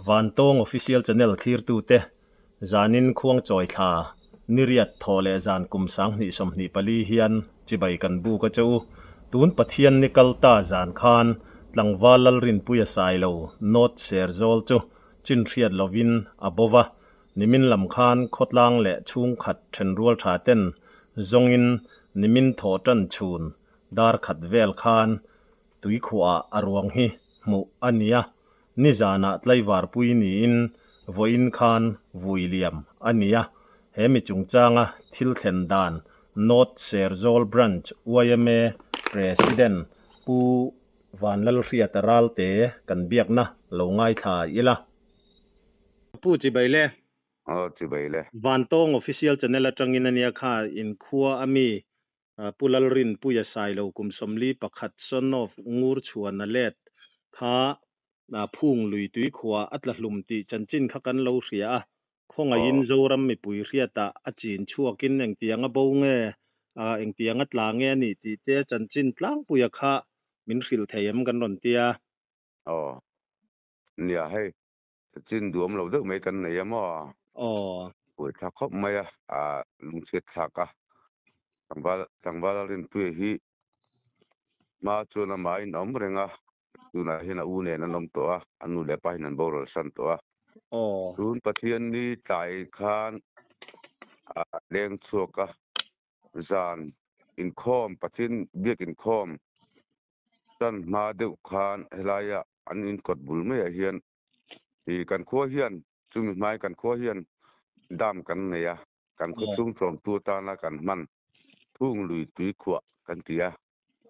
Vantawng Official Channel thlirtute, zanin Khuangchawi thla niriat thaw leh zan kum 2024 hian chibai kan buk a che u. Tun Pathian ni kal ta zan khan tlangval Lalrinpuia Sailo North Serzawl chu chin hriat lovin a bo va, nimin lam khan khawtlang leh chhungkhat thenrual tha ten zawngin nimin thawh tan chhun dar khat vel khan tuikhuah a ruang hi hmuh a ni a, nizanah tlaivarpui niin vawiin khan vui liam a ni a, he mi chungchanga thil thlen dan North Serzawl Branch yma President Pu Vanlalhriata Ralte kan biakna lo ngaithla ila. Pu Chibai le. Aw Chibai le. Vantawng Official Channel atangin ania kha inkhua a mi Pu Lalrinpuia Sailo kum 41 son of Ngurchhuana let kha Phung lui tuikhuah a tla hlum tih chanchin kha kan lo hria a, khawngaihin Zoram mipui hriatah a chin chhuakin engtianga bo nge, engtianga tla nge a nih tih te chanchin tlangpuia kha min hrilh thei em kan rawn ti a. Aw, nia hei, chanchin duhawm lo deuh mai kan nei a maw? Aw. Buaithlak khawp mai a, lungchhiat thlak a, tlangval tlangval Lalrinpuia hi hma chuan amah a inawm reng a, tunah hian a u nen an awm tawh a, a nu leh pa hian an boral san tawh a. Aw. Tun Pathianni tlai khan a leng chhuak a, zan inkhawm, Pathian biak inkhawm tan hma deuh khan helaia an inkawt bul maiah hian ih kan khua hian chumi hmai kan khua hian dam kan nei a, kan khaw chhung tlawmtu atana kan hman thung lui tui khuah kan ti a.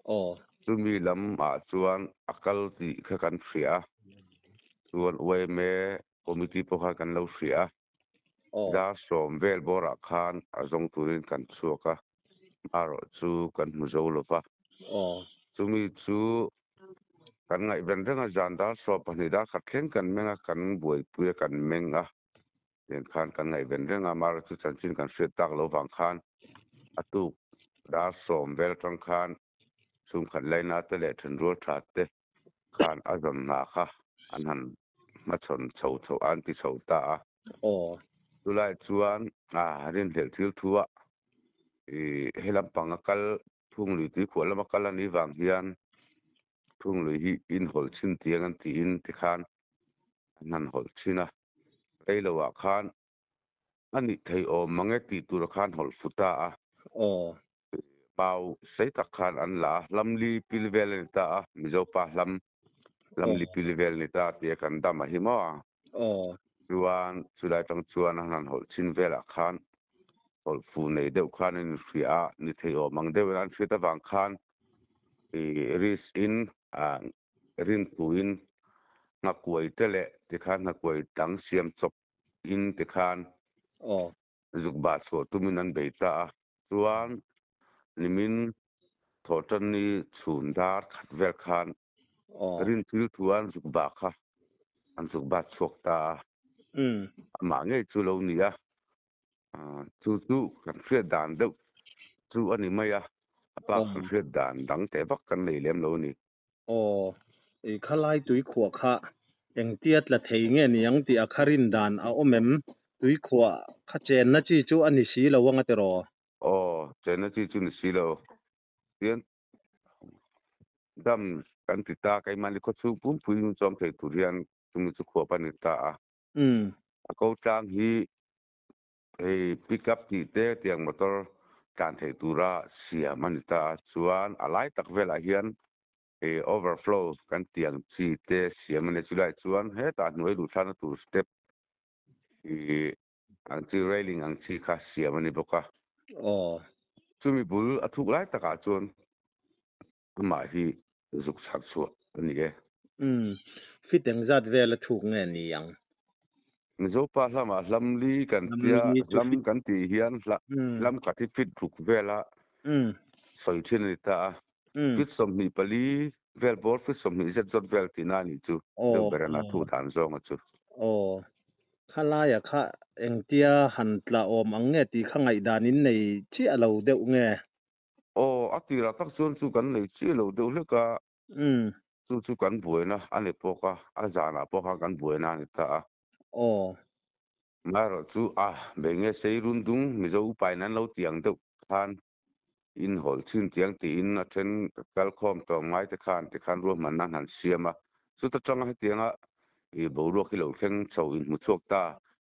Aw. Chumi lam ah chuan a kal tih kha kan hria a, chuan yma committee pawh khan kan lo hria a, Aw. dar sawm vel bawrah khan a zawng turin kan chhuak a, marawh chu kan hmu zo lo va. Aw. Chumi chu kan ngaihven reng a, zan dar 12 dar khat thleng kan meng a, kan buaipui a kan meng a, nen khan kan ngaihven reng a, marawh chu chanchin kan hriat tak lo vang khan a tuk dar sawm vel atang khan chhungkhat laina te leh thenrual tha te khan a zawn hna kha an han hmachhawn chho chho a, an ti chho ta a. Aw. Chulai chuan a rinhlelh thil thu a, ih he lampang a kal thung lui tui khuah lama kal a nih vang hian thung lui hi inhawlh chhin tiang an tiin tikhan an han hawlh thin a, reiloah khan a nih thei awm mang e tih tura khan hawlh fu ta a. Aw. Mau sei tak khan an la a, hlam li pil vel a ni ta a, Mizo pa hlam, hlam li pil vel a ni ta tia kan dam a hi maw a. Aw. Chuan chulai tang chuan an han hawlh chhin velah khan hawlh fu nei deuh khan an inhria a, ni thei awm ang deuhin an hriat avang khan ih risk in rinpuiin nghakuai te leh tikhan nghakuai dang siam chawp in tikhan Aw. zuk bah chhuah tumin an bei ta a. Chuan nimin thawhtanni chhun dar khat vel khan Aw. rinthil thuan zuk bah kha an zuk bah chhuak ta a. Umm. Amah ngei chu lo ni a. Chu chu kan hriat dan deuh chu a ni mai a. A pa kan hriat dan dang teh vak kan nei lem lo a ni. Aw, i khalai tuikhuah kha engtia tla thei nge niang tih a kha rin dan a awm em? Tuikhuah kha chenna chi chu a ni si lo anga tiraw? Aw, chenna chi chu ni si lo. Tian dam kan ti ta, keimahni khawchhung pumpui in chawm thei tur hian chumi chu khuap a ni ta a. A ko tlang hi hei pick up tih te tiang motor tlan theih tura siam a ni ta a, chuan a lai tak velah hian hei overflow kan tih ang chi te siam a ni. Chulai chuan hetah hnuai luh thlakna tur step ih ang chi railing ang chi kha siam a ni bawk a. Aw. Chumi bul a thuk lai takah chuan amah hi zuk chhar chhuah a ni e. Umm, fit engzat vel a thuk nge ni ang? Mizo pa hlamah hlam li kan tia, hlam kan tih hian hlam khat hi fit ruk vela sawi thin a ni ta a. Fit 24 vel bawr fit 20 zet zawt vel tihna a nih chu, deuh ber a thuk dan zawnga chu. Aw, khalaia kha engtia han tla awm ang nge tih kha ngaihdan in nei chiah lo deuh nge? Aw, a tirah tak chuan chu kan nei chiah lo deuh hlek a. Umm. Chu chu kan buaina a ni pawk a, a zanah pawh khan kan buaina a ni ta a. Aw. Amaherawhchu a, Benge sei run dung Mizo upain an lo ti ang deuh khan inhawlh thin tiang tiin a then kalkhawm tawm ngai te khan tikhan ruahmanna an han siam a. Chuta tanga hetianga i boruak hi lo thleng chho inhmu chhuak ta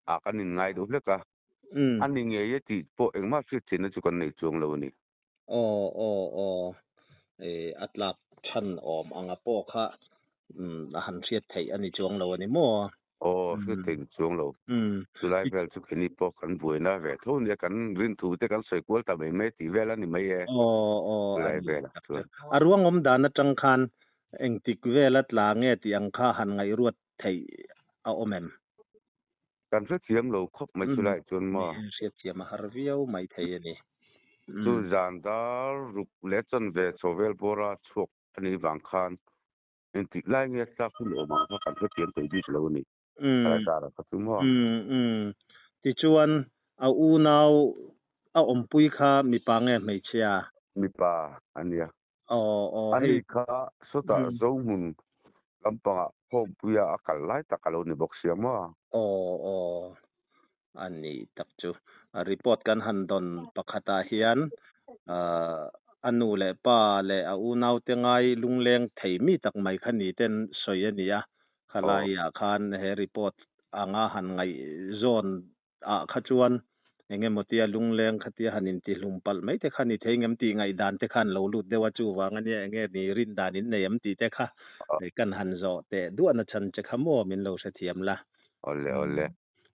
a kan inngai deuh hlek a. A ni ngei e tih pawh engmah hriat theihna chu kan nei chuang lo a ni. Aw aw aw eh a tlak chhan awm anga pawh kha a han hriat theih a ni chuang lo a ni maw? Aw hriat theih ni chuang lo. Chulai vel chu khini pawh kan buaina ve tho nia kan rinthu te kan sawi kual ta mai mai tih vel a ni mai e. Aw aw a Chulai ni velah tak chuan. chu. A ruang awm dan atang khan engtik vela tla nge tih ang kha han ngaihruat theih a awm em? Kan hrethiam lo khawp mai chulai chuan maw? Ni, hriatthiam a har viau mai thei a ni. Chu zan dar ruk leh chanve chho vel bawra chhuak a nih vang khan engtik lai nge tlak hun awm ang kha kan hrethiam thei bik lo a ni. Khalai karah kha chu maw? Tichuan, a unau a awmpui kha mipa nge hmeichhia? Mipa a nia. Aw aw A hei. ni kha sawtah Zohmun lampangah khawmpuia a kal lai tak a lo ni bawk sia maw? Aw aw a ni tak chu. Report kan han dawn pakhatah hian a nu leh pa leh a unaute ngai lungleng thei mi tak mai kha ni ten sawi a ni a. Khalaiah khan he report anga han ngaihzawn ah kha chuan eng emaw tia lungleng khatia han intihlum palh mai te kha ni thei ngem tih ngaihdan te khan lo lut deuh a, chuvang ania eng nge ni rin dan in nei em tih te kha kan han zawh teh duahna chhan che kha maw min lo hrethiam la. Awle awle.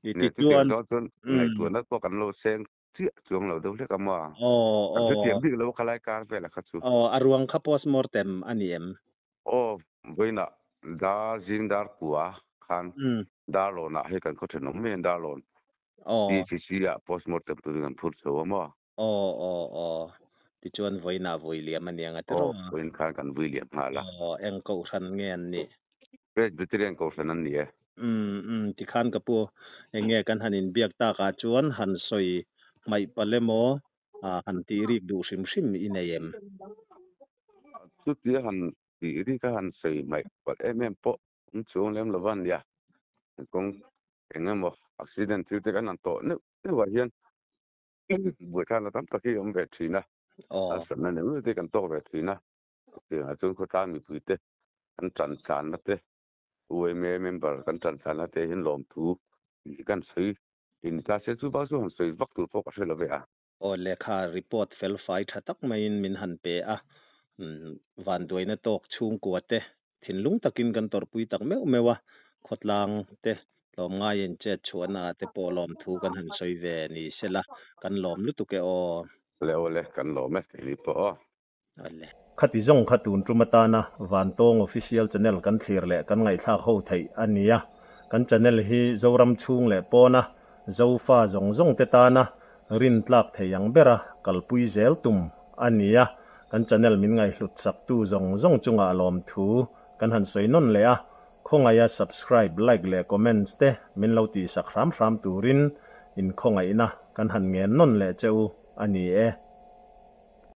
I Nia ti chutiang chuan zawng chuan ngaihtuahna pawh kan lo seng chiah chuang lo deuh hlek a maw? Aw Kan aw. hrethiam bik lo khalai kar velah kha chu. Aw a ruang kha postmortem a ni em? Aw, vawiinah dar zing dar kua khan Darlawnah hei kan khaw thenawm mai a Darlawn TCC ah postmortem turin kan phur chho a maw? Aw aw aw, tichuan vawiinah vui liam a niang a ti Aw, rawh a. vawiin khan kan vui liam nghal a. Aw, eng kohhran nge an nih? Presbyterian kohhran an ni e. Umm umm, tikhan ka pu, eng nge kan han inbiak takah chuan han sawi hmaih palh emaw han tih rik duh hrim hrim i nei em? Chutia han tih rik a han sawi hmaih palh em em pawh awm chuang lem lo va nia. Kawng eng emaw accident thil te kan han tawh neuh neuh ah hian buaithlakna tam tak hi a awm ve thin a, harsatna neuh neuh te kan tawk ve thin a. Chutiangah chuan khawtlang mipui te kan tan tlanna te UMA member kan tan tlanna te hian lawmthu kan sawi in ta se chu bak chu han sawi vak tur pawh ka hre lo ve a. Aw lehkha report fel fai tha tak maiin min han pe a, vanduaina tawk chhungkua te thinlung takin kan tawrhpui tak meuh meuh a, khawtlang te tlawmngaiin chet chhuahna ah te pawh lawmthu kan han sawi ve ni sela kan lawm lutuk e aw. Awle awle kan lawm e keini pawh aw. Khati zawng kha tun tum atana Vantawng Official Channel kan thlir leh kan ngaihthlak ho theih a ni a. Kan channel hi Zoram chhung leh pawna Zofa zawng zawng te tana rintlak thei ang bera kalpui zel tum a ni a. Kan channel min ngaihhlut saktu zawng zawng chungah lawmthu kan han sawi nawn leh a. Khawngaia subscribe, like leh comments te min lo tihsak hram hram turin inkhawngaihna kan han ngen nawn leh che u a ni e.